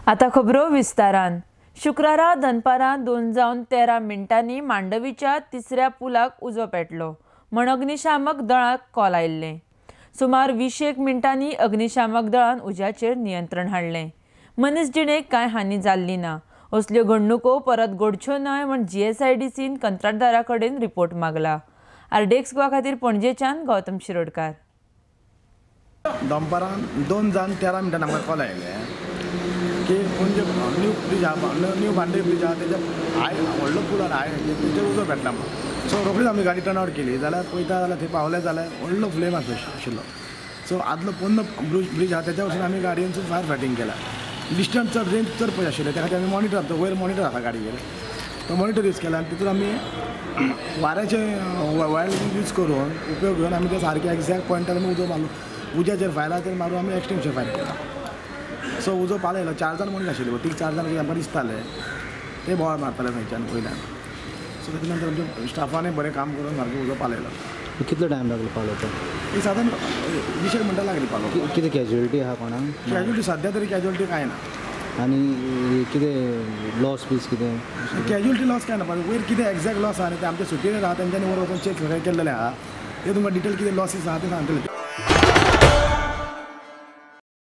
आता खबरो विस्तारान. शुक्रारा दनपारां 2:13 मांडवीच्या तिसऱ्या पुलाक उजो पेटलो म्हण अग्निशामक दळाक कॉल आयिल्लें. सुमार 20 मिनटांनी अग्निशामक दळान उज्याचेर नियंत्रण हाडलें. मनीस जिणेक कांय हानी जाल्ली ना. असल्यो घडणुको परत घडच्यो न्हय म्हण GSIDCन कंत्राटदारा कडेन रिपोर्ट मागला. आरडीएक्स गोवा खातीर पणजेच्यान गौतम शिरोडकार. दनपारां 2:13 आमकां कॉल आयले की पणजे न्यू ब्रिज आहा, न्यू मांडवी ब्रिज आहा, तेच्या हाय व्हडलो पूल आहा हाय तेचेर उजो पेटला म्हणून. सो रोखडीच आमी गाडी टर्न आवट केली जाल्यार पळयता जाल्यार थंय पावले जाल्यार व्हडलो फ्लेम आशिल्लो. सो आदलो पोन्नो ब्रिज आहा तेच्या वचून आमी गाडयेनसून फायर फायटींग केला. डिस्टन्स चड रेंज चड पयस आशिल्लें त्या खातीर आमी मॉनिटर आमचो वयर मॉनिटर आसा गाडयेर, तो मॉनिटर यूज केला आनी तितून आमी वाऱ्याचे वायर यूज करून उपयोग घेवन आमी ते सारके एग्जॅक्ट पॉयंटार आमी उजो मारलो. उज्याचेर फायराचेर मारून आमी एक्सटिंग्विशर फायर केला. सो उजो पालयलो. 4 जाण मनीस आशिल्ले, 3-4 जाण आमकां दिसताले ते बोवाळ मारताले थंयच्यान वयल्यान. सो ताच्या नंतर आमच्या स्टाफानय बरें काम करून सारकें उजो पालयलो. कितलो टायम लागलो पालोवपाक? एक सादारण 20 मिनटां लागली पालोवपाक. कितें कॅज्युअलिटी आहा कोणाक? कॅज्युअलिटी सद्या तरी कॅज्युअलिटी कांय ना. आनी कितें लॉस बीस कितें? कॅज्युअलिटी लॉस कांय ना, पण वयर कितें एग्जॅक्ट लॉस आहा न्ही ते आमचे सुपिरियर आहा तेंच्यांनी वयर वचून चॅक केल्लेलें आहा, ते तुमकां डिटेल कितें लॉसीस आहा ते सांगतले.